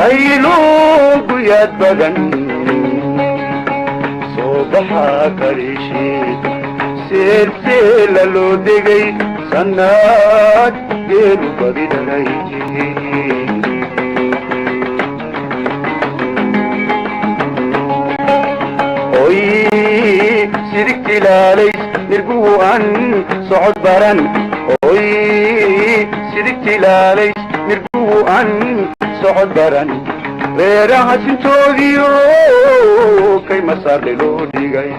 Saylugu yaad badan soo baxa kariisheed seelseela loo degay sannaad geelu badi dhalay. Oy sidigtilaalays nirguhu an socod baran, oy sidigtilaalays nirguhu an socod baran, reeraha sintoodiyo kay masaarle loo dhigay.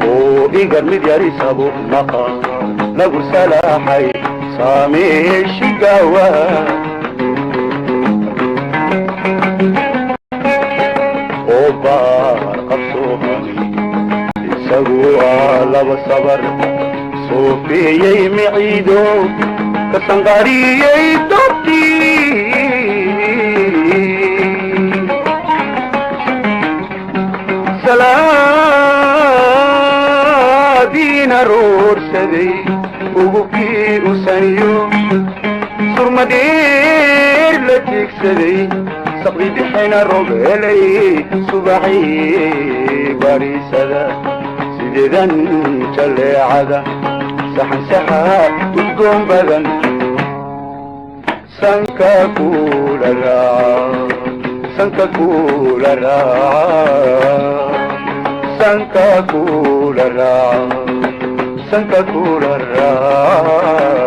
Oo igar mid yarisabo maqa lagu salaaxay saameeshigawa oo baar qabsoomay isagu aa laba sabar soofeeyey miciido ka sanqariyey dobtii salaadiin aroorsaday ugubkii usaniyo surmadheer la tiegsaday saqdi bixina roob helay subaxii bariisada sideedan jaleecada saxan saxa udgoon badan sanka kula raaca, sanka kula raaca, sanka kula raaca, sanka kula raaca.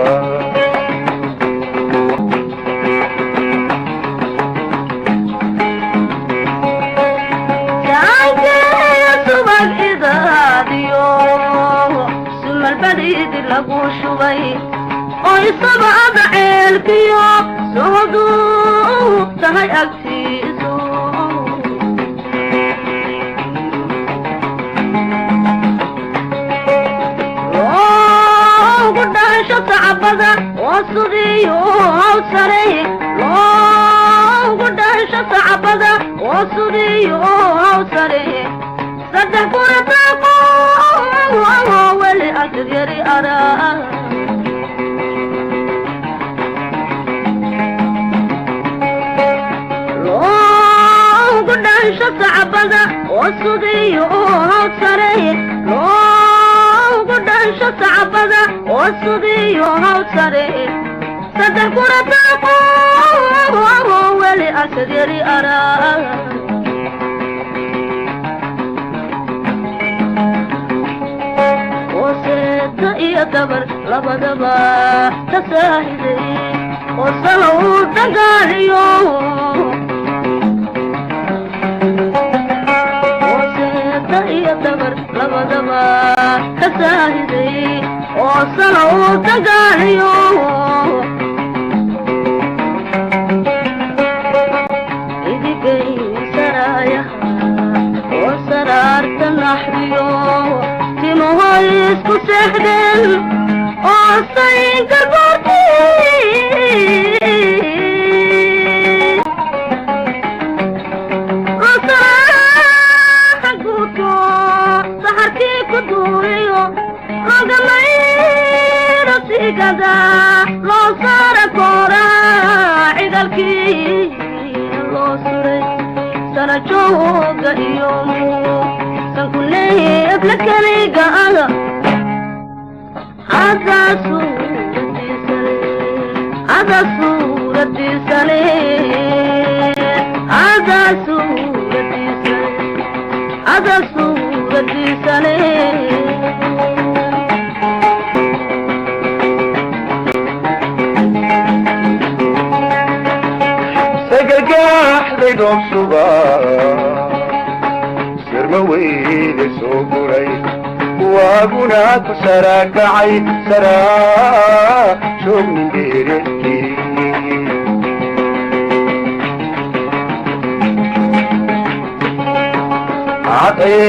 Subag idaadiyo sumalbadidi lagu shubay oo isabada ceelkiyo sohodu tahay agtiisu loogu dhaasho sacbada oo sudiyo hawsare, loogu dhaasho sacbada oo sudiyo hawsare saddex kurataaqo weli asad yari araa. Loogu dhansho sacbada oo sudiyo hawsare, loogu dhansho sacbada oo sudiyo hawsare saddex kurataaqo weli asad yari araa. Oo seeta iyo dabar labadaba ka saahiday oo salow dagaaliyo, oo seeta iyo dabar labadaba ka saahiday oo salow dagaaliyo. Idigay saraayaha oo saraarta naxriyo timahoy isku seexdeen oo saynka goorti loo guuto saxarkii ku duuriyo loogamayro sigada loo saara koora cigalkii loo suray sana jooga iyo sanku neebla keliga adaa suuradiisale, adaa suuradiisale, adaa suuradiisale, adaa suuradiisale. Sagagaaxday dhoob suba sirma weyne soo guray waaguna ku sarakacay saraa joognin dheereedkii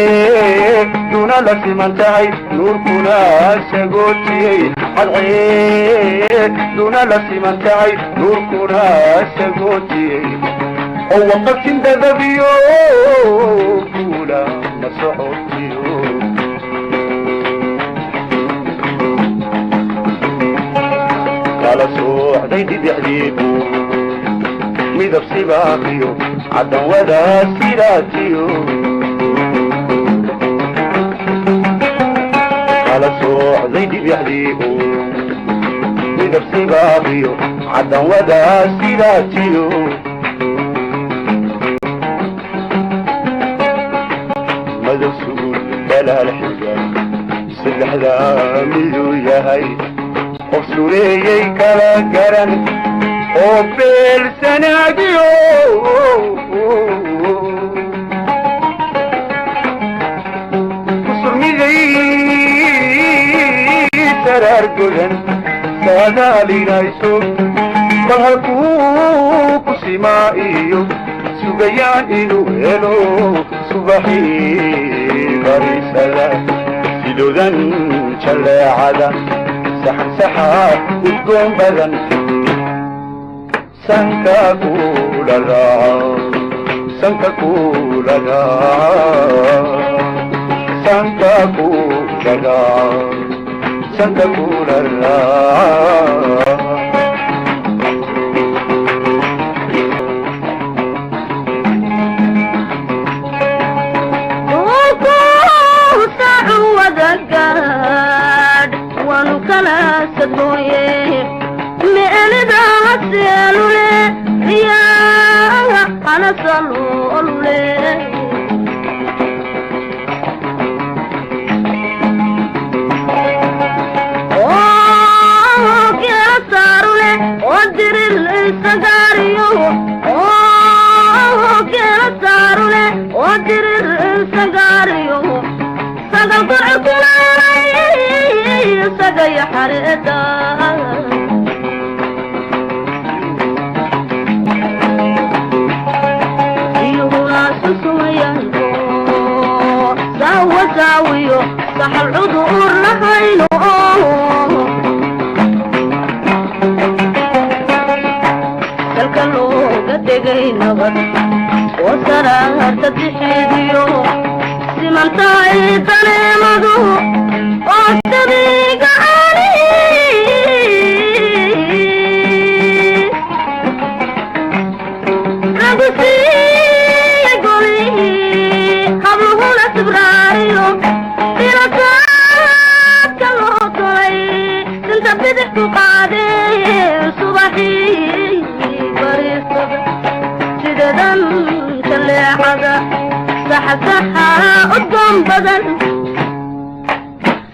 cadceeduna la siman tahay nuurkuna sagootiyey, cadceeduna la siman tahay nuurkuna sagootiyey oo waqaftin dadabiyo guula ma socotiyo. Kala soocday dhibixdii midab sibaaqiyo caddan wadaa sidaatiyo. Kala soocday dhibixdii midab sibaaqiyo caddan wadaa sidaatiyo. Madow sugul dhalaal xiga saddexdaa miduu yahay, qof sureeyey kala garan oo beelsanaagiyo. Kusurmiday saraar godan saadaalinayso, bal halkuu ku simaa iyo sugayaan inuu helo subaxii barisada. Sidoodan jalleecada saxan saxa udgoon badan sanka kula raaca, sanka kula raaca, sanka kula raaca, sanka kula raaca. Waanu kala sadgooye meelida haseelule riyaa hanasalolule. Geela saarule oo dirir isagaariyo, geela saarule oo dirir isagaariyo, sagal gocurkuleelay sagaya xareeda. Biyuhuna susumayan saawa saawiyo saxal cudur lahayno, salka looga dhegay nabad oo saraarta bixidiyo simantahay dareemadu oo sabiga cali ragusiiya golihii habluhuna sibraariyo dhilasaadka loo tolay sinta bidix ku qaadee subaxii bariisada. Sideedan jaleecada saxa saxa udgoon badan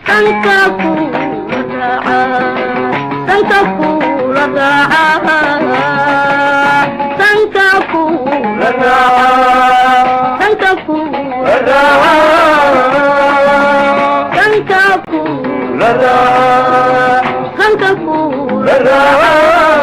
sanka kula raaca, sanka kula raaca, sanka kula raaca, sanka kula raaca, sanka kula raaca, sanka kula raaca.